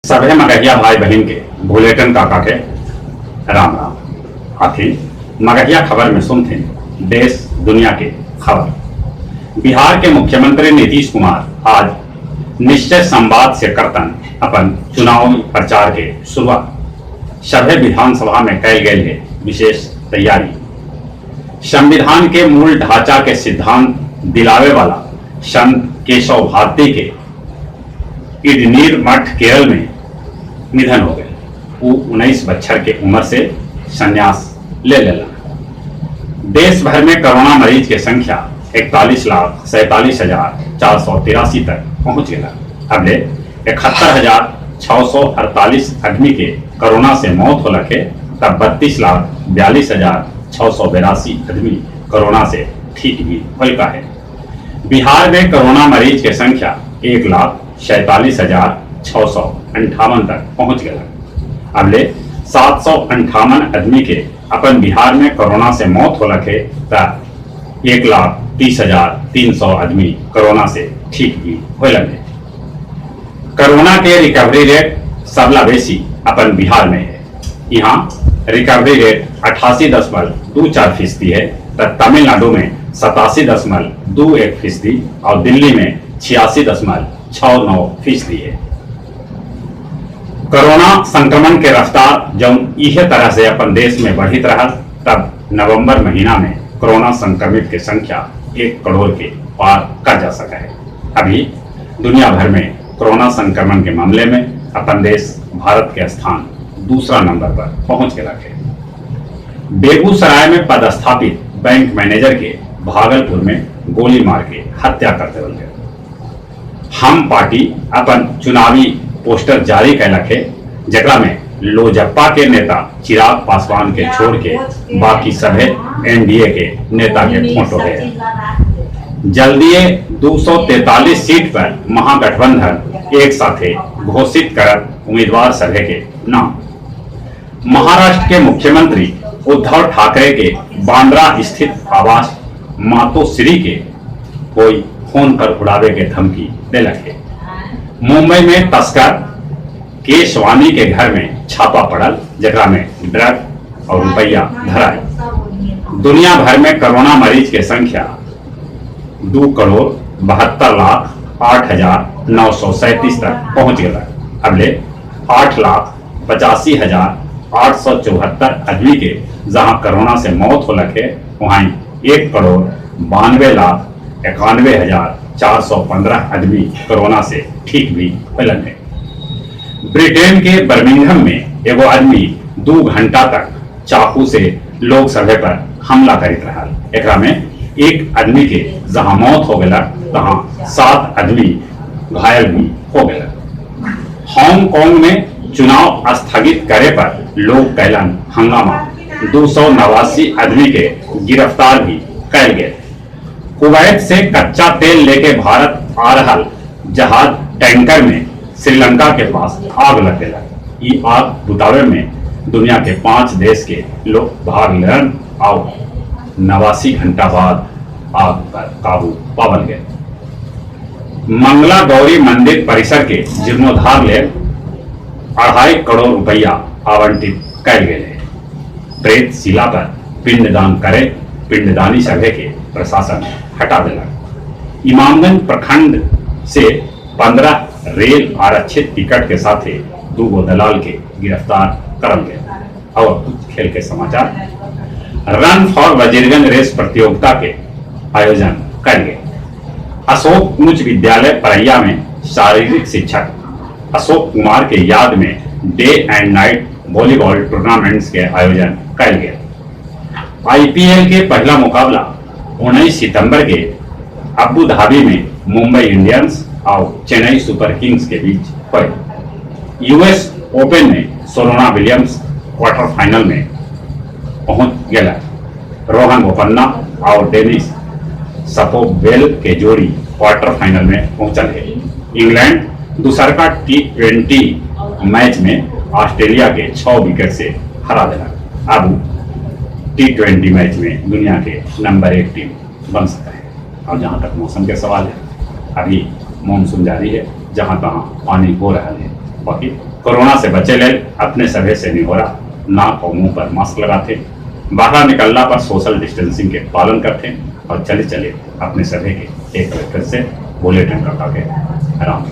सभे मगहिया भाई बहिन के भुलेटन काका के राम राम। आखिर मगहिया खबर में सुनथिन देश दुनिया के खबर। बिहार के मुख्यमंत्री नीतीश कुमार आज निश्चय संवाद से करतन अपन चुनावी प्रचार के शुरुआत। सभे विधानसभा में कैल गई है विशेष तैयारी। संविधान के मूल ढांचा के सिद्धांत दिलावे वाला संत केशव भारती के इडनीर मठ केरल में निधन हो गए। वो 19 बच्छर के उम्र से संन्यास ले लेला। देश भर में कोरोना मरीज के संख्या 41,47,483 तक पहुंच गया। अबले 71,648 आदमी के कोरोना से मौत हो लखे तब 32,42,682 आदमी कोरोना से ठीक भी होल का है। बिहार में कोरोना मरीज के संख्या 1,47,658 तक पहुंच गया। अबले 758 आदमी के अपन बिहार में कोरोना से मौत हो लखे त 1,30,300 आदमी कोरोना से ठीक भी हो लगे। कोरोना के रिकवरी रेट सबला बेसी अपन बिहार में है। यहाँ रिकवरी रेट 88.24% है त तमिलनाडु में 87.21% और दिल्ली में 86.69% है। कोरोना संक्रमण के रफ्तार जब इहे तरह से अपन देश में बढ़ित रहा तब नवंबर महीना में कोरोना संक्रमित के संख्या 1 करोड़ के पार कर जा सका है। अभी दुनिया भर में कोरोना संक्रमण के मामले में अपन देश भारत के स्थान दूसरा नंबर पर पहुंच गया है। बेगूसराय में पदस्थापित बैंक मैनेजर के भागलपुर में गोली मार के हत्या कर देवल गया। हम पार्टी अपन चुनावी पोस्टर जारी कैलक है, जकरा में लोजपा के नेता चिराग पासवान के छोड़ के बाकी सभे एनडीए के नेता के फोटो है। जल्दीए 243 सीट पर महागठबंधन एक साथे घोषित करत उम्मीदवार सभे के नाम। महाराष्ट्र के मुख्यमंत्री उद्धव ठाकरे के बांद्रा स्थित आवास मातोश्री के कोई फोन पर उड़ावे के धमकी देलक है। मुंबई में तस्कर केशवानी के घर में छापा पड़ल, जकरा में ड्रग और रुपया धराई। दुनिया भर में कोरोना मरीज के संख्या 2,72,08,937 तक पहुंच गया। अगले 8,85,874 आदमी के जहां कोरोना से मौत हो लगे वहां 1,92,91,415 आदमी कोरोना से ठीक भी होलन है। ब्रिटेन के बर्मिंघम में एगो आदमी 2 घंटा तक चाकू से लोग सभे पर हमला करित रहा। एकरा में एक आदमी के जहां मौत हो गया तहां 7 आदमी घायल भी हो गया। हांगकांग में चुनाव स्थगित करे पर लोग कैलन हंगामा, 289 आदमी के गिरफ्तार भी कैल गए। कुवैत से कच्चा तेल लेके भारत आ रहा जहाज टैंकर में श्रीलंका के पास आग लग गया। ये आग बुतावे में दुनिया के 5 देश के लोग भाग लेन और 89 घंटा बाद आग पर काबू पावल गए। मंगला गौरी मंदिर परिसर के जीर्णोद्धार ले 2.5 करोड़ रुपया आवंटित कैल गए। प्रेत शिला पर पिंडदान करे पिंडदानी सभे के प्रशासन हटा दिला। इमामगंज प्रखंड से 15 रेल आरक्षित टिकट के साथ 2 दलाल के गिरफ्तार करल गए। और कुछ खेल के समाचार। रन फॉर वजीरगंज रेस प्रतियोगिता के आयोजन कर गए। अशोक उच्च विद्यालय परैया में शारीरिक शिक्षक अशोक कुमार के याद में day and night volleyball tournaments के आयोजन कल गया। आईपीएल के पहला मुकाबला 19 सितंबर के अबू धाबी में मुंबई इंडियंस और चेन्नई सुपर किंग्स के बीच हुए। यूएस ओपन में सोरोना विलियम्स क्वार्टर फाइनल में पहुंच गया। रोहन बोपन्ना और डेनिस सपोवेल के जोड़ी क्वार्टर फाइनल में पहुंचल है। इंग्लैंड दूसर का T20 match में ऑस्ट्रेलिया के 6 विकेट से हरा दिला। अब T20 match में दुनिया के नंबर 1 टीम बन सकता है। और जहां तक मौसम के सवाल है, अभी मानसून जारी है, जहां तहां पानी हो रहा है। बाकी कोरोना से बचे लेल अपने सभे से निहोरा, नाक और मुंह पर मास्क लगाथे, बाहर निकलना पर सोशल डिस्टेंसिंग के पालन करते और चले चले अपने सभे के एक बार फिर से बुलेटिन का के राम।